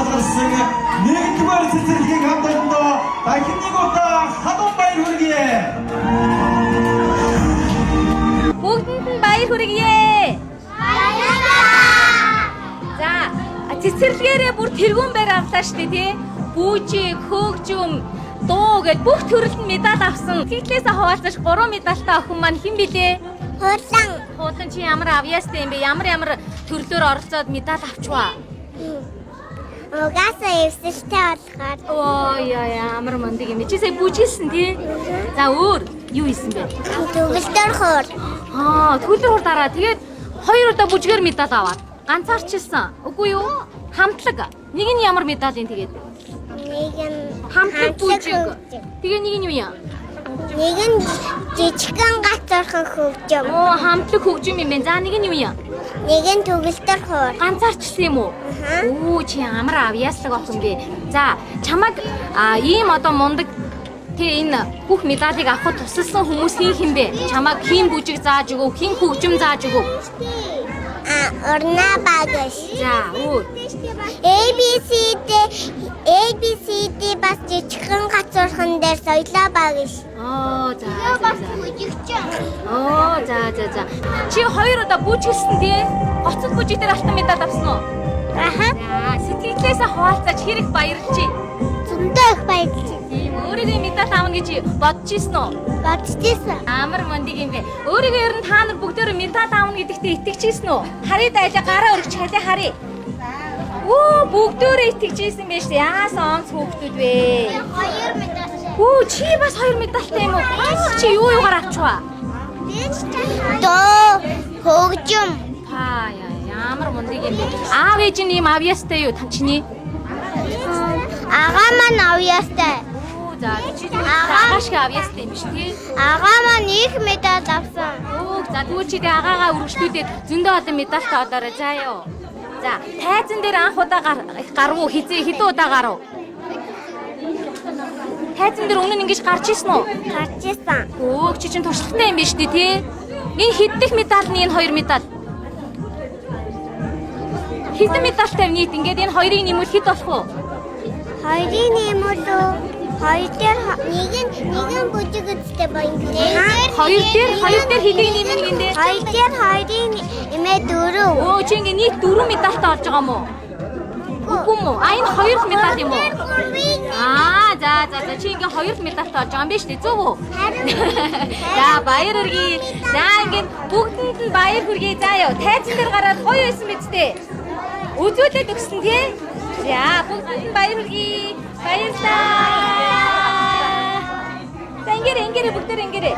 шалгарсан нэгдүгээр цэцэрлэгийн хамт олондоо дахин нэг удаа халуун баяр хүргэе. Бүгдэнд нь баяр хүргье. Баярлалаа. За, цэцэрлэгээрээ бүр тэргүүн байр авлаа штэ тий. Бүжиг, хөгжим, дуу гэд бүх төрөлд нь медаль авсан. Сэтгэлээсээ хаваалцаж 3 медальтай охин маань хэн билээ? Хулан. Хуулан чи ямар авьяастай юм бэ? Ямар ямар төрлөөр оролцоод медаль авчваа? Угаасаа эвсэлтэй болохоор. Оо яа ямар мундаг юм бэ? Чи сая бүжиглсэн тий? За өөр юу хийсэн бэ? Төгөлдөр хуур. Аа, төгөлдөр хуур дараа тэгээд хоёр удаа бүжгээр медаль аваад ганцаарчилсан. Үгүй юу? Хамтлаг. Нэг нь ямар медаль юм тэгээд? Нэг нь Хамтлаг бүжиг. Тэгээ нэг нь юу юм? Нэг нь жижигхэн гацуурхан хөгжим. Оо, хамтлаг хөгжим юм байна. За нэг нь юу юм? Нэг нь төгөлдөр хуур. Ганцаарчилсан юм уу? Аха. Оо, чи ямар авьяаслаг охин бэ? За, чамайг ийм одоо мундаг тэ энэ бүх медалийг авахд тусалсан хүмүүс хэн хэн бэ? Чамайг хэн бүжиг зааж өгөв, хэн хөгжим зааж өгөв? А урнаа багш. За, өөр. A B C D A B C D бас жижигхэн гацуурхан дээр соёлоо багш. Оо, за. За, за. бүжигчин. Оо, за за за. Чи хоёр удаа бүжгэлсэн тий? Гоцол бүжиг дээр алтан медаль авсан уу? Аха. За, сэтгэлээсээ хуваалцаж хэрэг баярлжээ. Зөндөө их баярлж Тийм, өөрийгөө медаль авна гэж бодож ирсэн үү? бодож ирсэн. Амар мундаг юм бэ. Өөрийгөө ер нь та нар бүгдөө медаль авна гэдэгтээ итгэж ирсэн үү? Харъя дайлаа гараа өргөч халиа харъя. Үу, бүгдөө итгэж ирсэн байж тээ. Яасан онц хүүхдүүд вэ? Хоёр медаль. Үу, чи бас хоёр медальтай юм уу? Паа, чи юу юугаар авчваа? Доо хөгжим. Паа, яа, ямар мундаг юм бэ? Аав ээж нь ийм авьяастай юу? Тан чиний? Агаа маань авьяастай. Оо, за чи агаа шиг авьяастай юм биш тий? Агаа маань их медаль авсан. Өөг, за тэгвэл чи тэгээ агаагаа өргөжлүүлээд зөндөө олон медальтай олоорой заа юу. За, тайзан дээр анх удаа гарав уу? Хизээ хэдэн удаа гарав? Тайзан дээр өмнө нь ингэж гарч ирсэн үү? Гарч ирсэн. Өөг, чи чинь туршлагатай юм биш үү тий? Энэ хэд дэх медаль нь энэ хоёр медаль? Хэдэн медальтай нийт ингээд энэ хоёрыг нэмвэл хэд болох вэ? Хоёрын нэмэлт хоёр дээр нэг нь нэг нь бүжиг үзтэй баян. Хоёр дээр хэдийг нэмнэ гиндэ? Хоёр дээр хоёрын нэмээ дөрөв. Өө чи ингээ нийт дөрвөн медальтай болж байгаа юм уу? Үгүй юм уу? А энэ хоёр медаль юм уу? Аа за за за чи ингээ хоёр медальтай болж байгаа юм биш үү? Зөв үү? За баяр хүргэе. За ингээ бүгдэнд нь баяр хүргэе. За ёо тайзан дээр гараад гоё байсан биз дээ. Үзүүлээд өгсөн тий? За бүгдэнд нь баяр хүргэе. Баярлалаа. За ингээрэ ингээрэ бүгдээр ингээрэ.